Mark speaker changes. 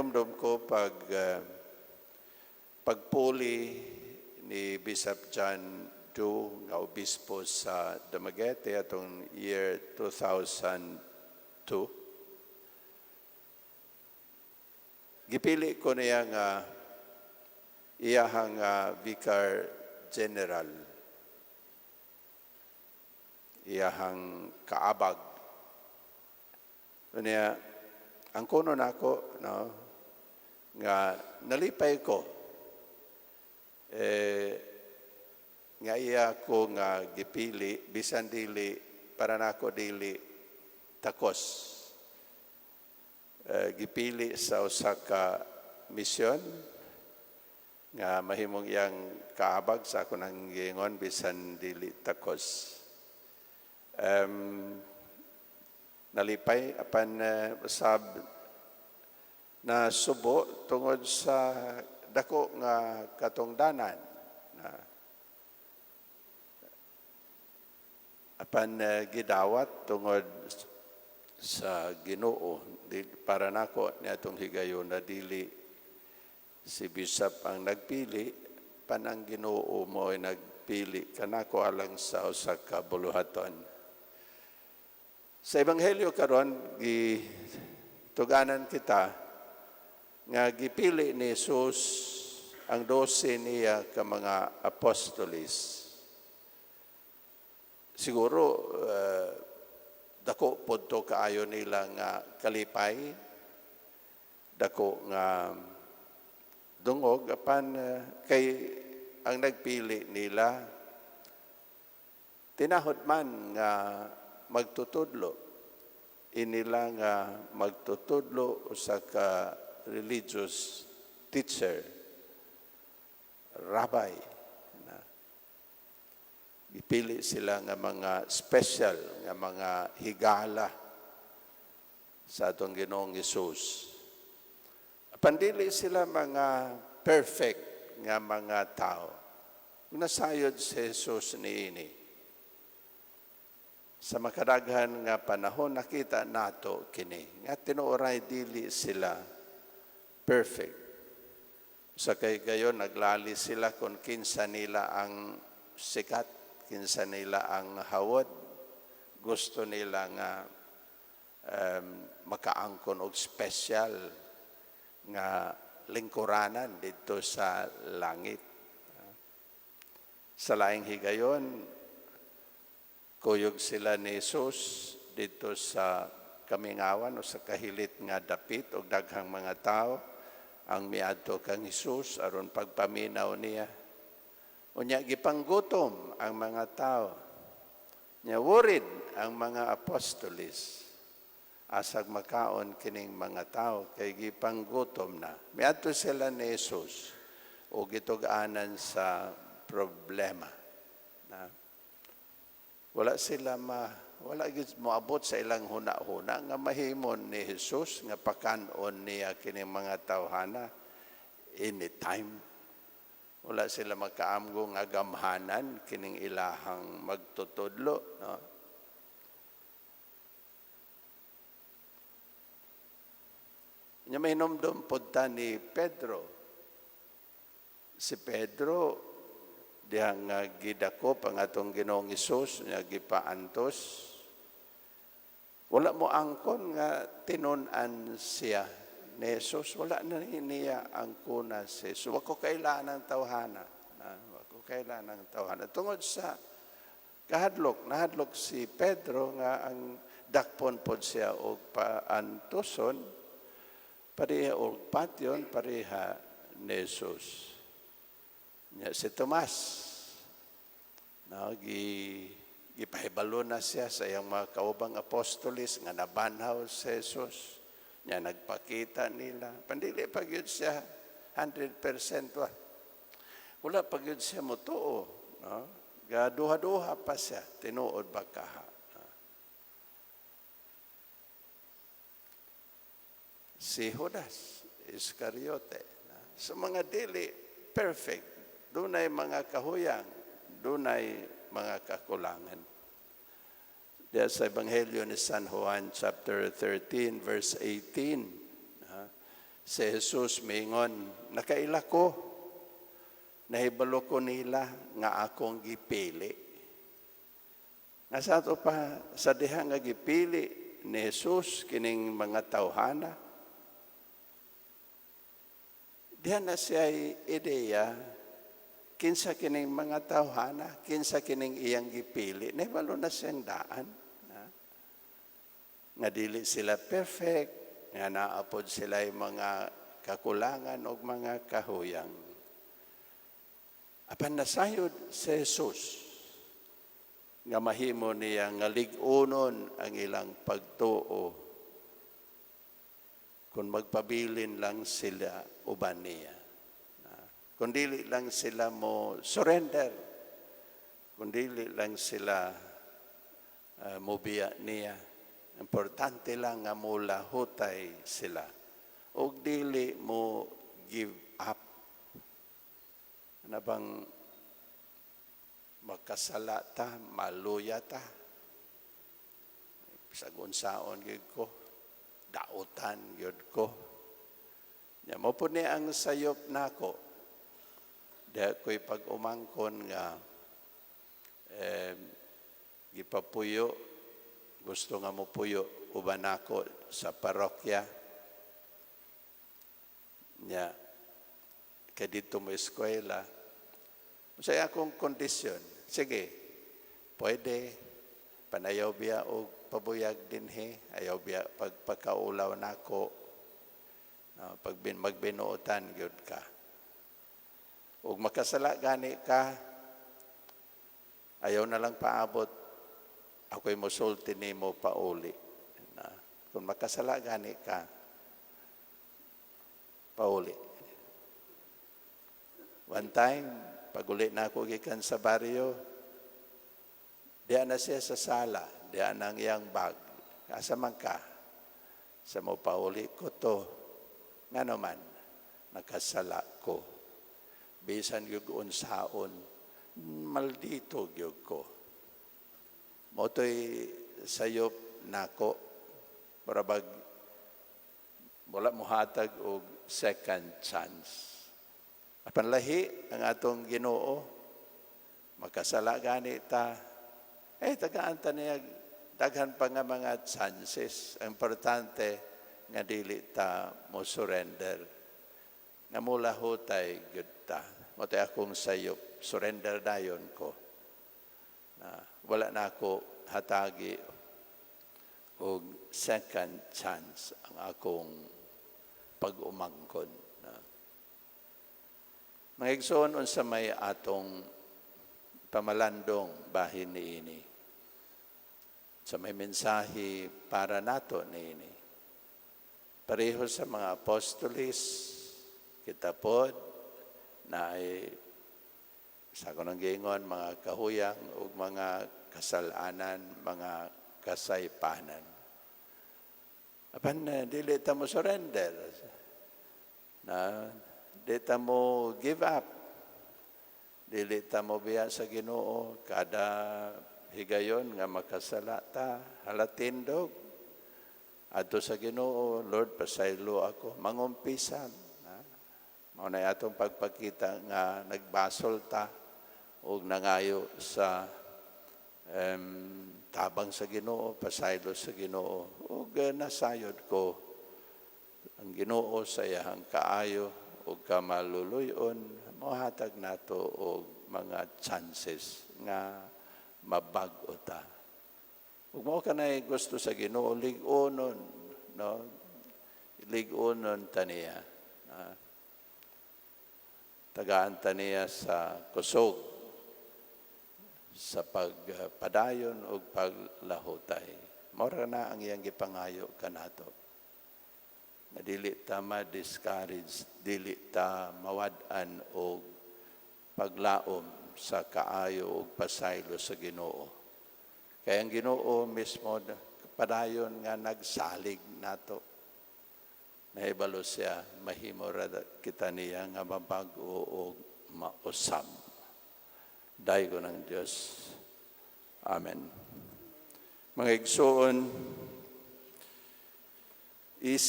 Speaker 1: Ramdam ko pag pagpuli ni Bishop John Du nga obispo sa Dumaguete atong year 2002. Gipili ko niya nga iyahang vicar general, iyahang kaabag. Niya, ang kuno nako, no, nga nalipay ko eh nga iya ko nga gipili bisan dili para nako dili takos, eh, gipili sa usa ka misyon nga mahimong iyang kaabag sa ako nang giingon bisan dili takos. Nalipay apan sab na subo tungod sa dako nga katungdanan na apan gidawat tungod sa Ginoo. Di, para nako niadtong higayon na dili si bishop ang nagpili pan ang Ginoo mo ay nagpili kanako alang sa usa ka buluhaton. Sa ebanghelyo karon, gituganan kita nga gipili ni Jesus ang 12 niya ka mga apostolis. Siguro dako pod to kaayo nila nga kalipay, dako nga dungog apan kay ang nagpili nila tinahod man nga magtutudlo, inila nga magtutudlo, usa ka religious teacher, rabbi na gipili sila nga mga special nga mga higala sa atong Ginoong Hesus. Apan dili sila mga perfect nga mga tao. Nasayod si Jesus niini. Sa makadaghan nga panahon nakita nato kini nga tinuoray dili sila perfect. Sa kay gayon naglali sila kung kinsa nila ang sikat, kinsa nila ang hawod. Gusto nila nga makaangkon og special nga lingkuranan dito sa langit. Sa laing higayon, kuyog sila ni Jesus dito sa kamingawan o sa kahilit nga dapit og daghang mga tao ang miadto kang Jesus aron pagpaminaw niya. Unya gipanggutom ang mga tao. Nya worried ang mga apostolis. Asag makaon kining mga tao kay gipanggutom na. Miadto sila ni Jesus o gitug-anan sa problema. Na wala sila ma wala gid moabot sa ilang huna-huna nga mahimon ni Jesus nga pakan-on niya kining mga tawhana anytime. Wala sila makaamgo nga gamhanan kining ilahang magtutudlo, no? Nya mahinomdom pod ta ni Pedro. Si Pedro diha nga gidakop ang atong Ginoong Hesus nga gipaantos. Wala mo angkon nga tinun-an siya ni Jesus. Wala na niya angkona si Jesus. Wa ko kailangan ng tawhana. Wa ko kailangan ng tawhana. Tungod sa kahadlok, nahadlok si Pedro nga ang dakpon pod siya og paantoson, pareha og patyon, pareha ni Jesus. Nya si Tomas, no, gipahibalo na siya sa iyang mga kaubang apostolis nga nabanhaw si Jesus. Nya nagpakita nila. Pandili pa gyud siya 100% wa. Wala pa gyud siya motuo, no? Gaduha-duha pa siya, tinuod ba kaha. Si Judas Iscariote. Sa mga dili perfect, dunay mga kahuyang, dunay mga kakulangan. Diya sa Ebanghelyo ni San Juan chapter 13 verse 18, Si Jesus mingon, "Nakaila ko, nahibalo ko nila nga akong gipili." Nga sa ato pa, sa diha nga gipili ni Jesus kining mga tawhana, diha na siya ideya kinsa kining mga tawhana, kinsa kining iyang gipili. Nahibalo na siyang daan. Na, nga dili sila perfect, nga naa pod sila yung mga kakulangan o mga kahuyang. Apan nasayod si Jesus nga mahimo niya nga lig-unon ang ilang pagtuo kung magpabilin lang sila uban niya. Kung dili lang sila mo surrender, kung dili lang sila mobiya niya, importante lang nga mulahutay sila. O dili mo give up. Ano bang makasala ta, maluya ta. Bisag unsaon gyud ko, dautan gyud ko. Nya mao po ni ang sayop nako. Diha ko'y pag-umangkon nga gipapuyo, gusto nga mo puyo uban nako sa parokya. Nya kay dito mo eskwela. Sa akong kondisyon, sige, pwede, panayaw biya og pabuyag dinhi, ayaw biya pagpakaulaw nako, pag magbinuotan gyud ka. Ug makasala gani ka, ayaw na lang paabot, ako'y musulti nimo pauli. Na, kung makasala gani ka, pauli. One time, paguli na ako gikan sa baryo, diya na siya sa sala, diya na ang iyang bag. Asa man ka? Sa mo pauli ko to. Nga naman, nakasala ko. Bisan gyud unsaon, maldito gyud ko. Mao to'y sayop nako, para bag wala mohatag og second chance. Apan lahi ang atong Ginoo, makasala gani ta, eh tagaan ta niya daghan pa nga mga chances. Ang importante nga dili ta mo surrender. Nga mulahutay gyud ta. Mao akong sayop, surrender dayon ko. Na wala na ako hatagi og second chance ang akong pag-umangkon. Na. Mga igsoon, unsa may atong pamalandong bahin niini? Sa may mensahe para nato niini. Pareho sa mga apostolis, kita pod na ay sa kanang giingon, mga kahuyang ug mga kasalanan, mga kasaypanan. Apan dili ta mo surrender. Na di ta mo give up. Dili ta mo biya sa Ginoo kada higayon nga makasala ta, halatindog. Adto sa Ginoo, "Lord, pasaylo ako." Mangumpisal. Na? Mao na atong pagpakita nga nagbasol ta ug nangayo sa tabang sa Ginoo, pasaylo sa Ginoo. Ug nasayod ko ang Ginoo sa iyang kaayo ug kamaluluyon mohatag nato og mga chances nga mabag-o ta. Ug mao kanay gusto sa Ginoo, lig-onon, no? Lig-onon ta niya. Tagaan ta niya sa kusog sa pagpadayon ug paglahutay. Mao ra na ang iyang gipangayo kanato. Na dili ta ma-discourage, dili ta mawad-an og paglaom sa kaayo ug pasaylo sa Ginoo. Kaya ang Ginoo mismo padayon nga nagsalig nato. Nahibalo siya, mahimo ra kita niya nga mabag-o og mausab. Daygon ang Diyos. Amen. Mga igsoon, isip